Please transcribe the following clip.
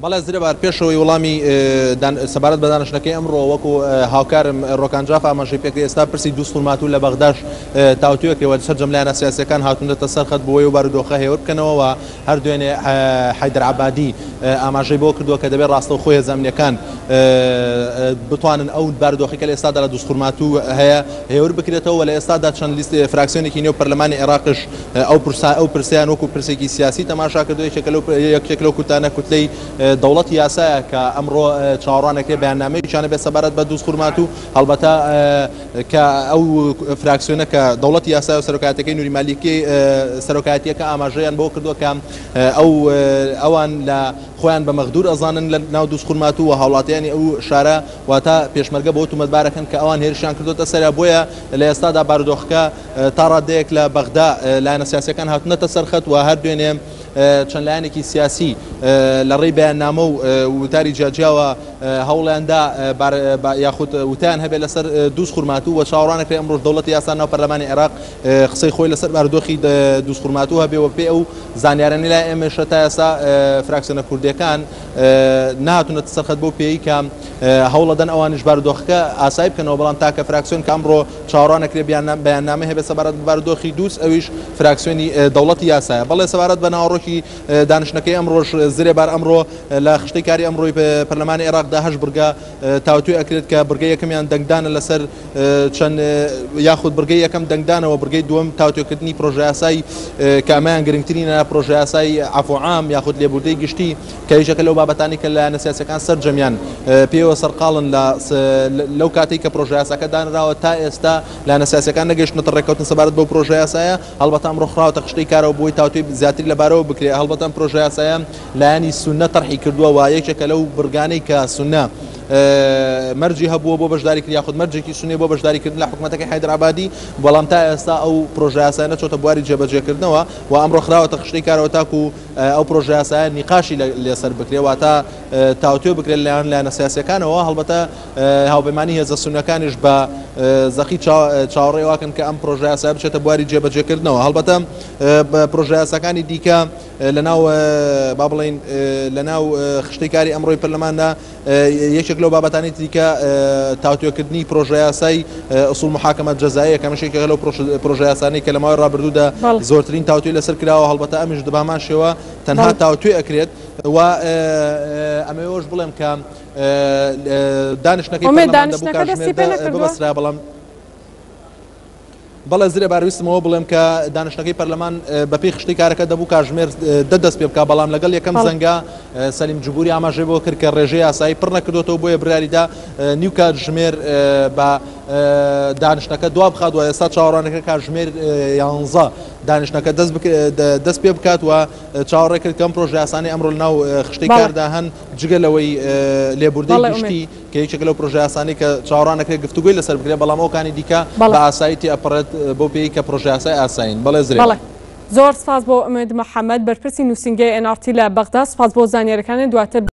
بەڵێ زرێبار، پێشەوەی وڵامی سەبارەت بە دانیشتنەکەی ئەمڕۆ وەکو هاوکارم ڕۆکان جاف ئاماژەی پێکرد ئێستا پرسی دووزخورماتوو لە بەغداش تاوتوێ کرێ و سەرجەم لایەنە سیاسییەکان هاتوونەتە سەر خەت بۆی و بارودۆخە هێور بکەنەوە و هەر دوێنێ حەیدەر عەبادی ئاماژەی بۆ کردووە کە دەبێت ڕاستەوخۆ هێزە ئەمنییەکان بتوانن ئەو بارودۆخی کە لە ئێستادا لە دووزخورماتوو هەیە هێور بکرێتەوە و لە ئێستادا چەند لیست فراکسیۆنێکی نێو پەرلەمانی عێراقش ئەو پرسە ئەو پرسەیان وەکو پرسێکی سیاسی تەماشا کردو یەکێکە لەو یەکێک لەو کوتانە کوتلەی دەوڵەتی یاسایە کە ئەمڕۆ چاوەڕوان ئەکرێ بەیاننامەیەکیان هەبێت سەبارەت بە دووزخورماتوو هەڵبەتە کە ئەو فراکسیۆنە کە دەوڵەتی یاسای و سەرۆکایەتەکەی نوری مالیکی سەرۆکایەتیەکە ئاماژەیان بۆ کردووە کە ئەو ئەوان لە خۆیان بە مەغدور ئەزانن لە ناو دووزخورماتوو و هاوڵاتیانی ئەو شارە واتە پێشمەرگە بۆ تومەتبارەکەن کە ئەوان هێرشیان کردوتە سەر بۆیە لە ئێستادا بارودۆخەکە تا ڕادەیەک لە بەغدا لایەنە سیاسیەکان هاتوونەتە سەر خەت و هەر دوێنێ چەند لایەنێکی سیاسی لە ڕێی بەیاننامە و وتاری جیاجیاوە هەوڵیاندا یاخود وتیان هەبێت لەسەر دووزخورماتوو و چاوەڕوانەکرێ ئەمڕۆش دەوڵەتی یاسا ناو پەرلەمانی عێراق قسەی خۆی لەسەر بارودۆخی دووزخورماتوو هەبێ و پێ ئەو زانیارانەی لای ئێمەشە تا ئێستا فراکسیۆنە کوردیەکان نەهاتوونەتە سەر خەت بەو پێیەی کە هەوڵەدەن ئەوانیش بارودۆخەکە ئاسایی بکەنەوە بەڵام تاکە فراکسیۆن کە ئەمڕۆ چاوەڕوان ئەکرێ بەیاننامەی هەبێت سەبارەت بە بارودۆخی دووس ئەویش فراکسیۆنی دەوڵەتی یاسایە. بەڵێ سەبارەت بە ناوەڕۆکی دانیشتنەکەی ئەمڕۆش زرێبار ئەمڕۆ لە خشتەی کاری ئەمڕۆی پەرلەمانی عێراقدا هەشت بڕگە تاوتوێ ئەکرێت کە بڕگەی یەکەمیان دەنگدانە لەسەر چەند یاخود بڕگەی یەکەم دەنگدانەوە بڕگەی دووەم تاوتوێکردنی پرۆژەیاسای کە ئەمەیان گرنگترینە پرۆژەیاسای عەفو عام یاخود لێبوردەی گشتی کە یەکێکە لەو بابەتانەی کە لایەنە سیاسیەکان سەرجەمیان پێیەوە سەرقاڵن لە لەو کاتەی کە پرۆژەیاساکە دانراوە تا ئێستا لایەنە سیاسیەکان نەگەیشتونەتە ڕێککەوتن سەبارەت بەو پرۆژەیاسایە هەڵبەتە ئەمڕۆ خراوەتە خشتەی کارەوە بۆی تاوتوێی زیاتری لەبارەوە بکرێت هەڵبەتە ئەم پرۆژەیاسایە لایەنی سوننە تەرحی کردووە و یەکێکە لەو بڕگانەی کە سوننە مەرجی هەبووە بۆ بەشداریکردن یاخود مەرجێکی سوننەیە بۆ بەشداریکردن لە حکومەتەکەی حەیدەر عەبادی بەڵام تا ئێستا ئەو پرۆژەیاسایە نەچۆتە بواری جێبەجێکردنەوە و ئەمڕۆ خراوەتە خشتەی کارەوە تاکو ئەو پرۆژەیاسایە نیقاشی لەسەر بکرێت واتە تاوتوێ بکرێت لەلایەن لایەنە سیاسیەکانەوە هەڵبەتە هاوپەیمانی هێزە سوننەکانیش بە زەقی چاوەڕێ واکەن کە ئەم پرۆژەیاسایە بچێتە بواری جێبەجێکردنەوە هەڵبەتە پرۆژەیاساکانی دیکە لەناو با بڵێین لەناو خشتەی کاری ئەمڕۆی پەرلەماندا یەکێک لەو بابەتانی دیکە تاوتوێکردنی پرۆژەیاسای ئوسوڵ محاکمە جەزاییە کە ئەمەش یەکێکە لەو پرۆژەیاسانەی کە لە ماوەی ڕابردوودا زۆرترین تاوتوێ لەسەر کراوە هەڵبەتە ئەمیش بە هەمان شێوە تەنها تاوتوێ ئەکرێت و ئەمەوێش بڵێم کە دانیشتنەکەی پەرلەمان دەبوو کاتژمێر دە ببەسترا بەڵام بەڵێ زرێبار ویستم ئەوە بڵێم کە دانیشتنەکەی پەرلەمان بەپێی خشتەی کارەکە دەبوو کاژمێر دە دەست پێ بکا بەڵام لەگەڵ یەکەم زەنگا سەلیم جبوری ئاماژەی بۆ کرد کە ڕێژەی یاسایی پڕ نەکردۆتەوە بۆیە بڕیاریدا نیو کاتژمێر بە دانیشتنەکە دوا بخات و ئێستا چاوەڕوانەکە کاتژمێر یانزە دانیشتنەکە دەست پێ بکات و چاوەڕێ کرد کەم پرۆژە یاسانەی ئەمڕۆ لەناو خشتەی کاردا هەن جگە لەوەی لێبوردەی گشتی کە یەکێکە لەو پرۆژەیاسانەی کە چاوەڕوان ئەکرێت گفتوگۆی لەسەر بکرێت، بەڵام ئەوکانی دیکە بە ئاسایی تێئەپەڕێت بەو پێیەی کە پرۆژەیاسای ئاسایین. بەڵێ زرێبار. بەڵێ. زۆر سپاس بۆ ئومێد محەمەد، بەرپرسی نووسینگەی ئێن ئاڕ تی لە بەغدا، سپاس بۆ زانیاریەکانت، دواتر.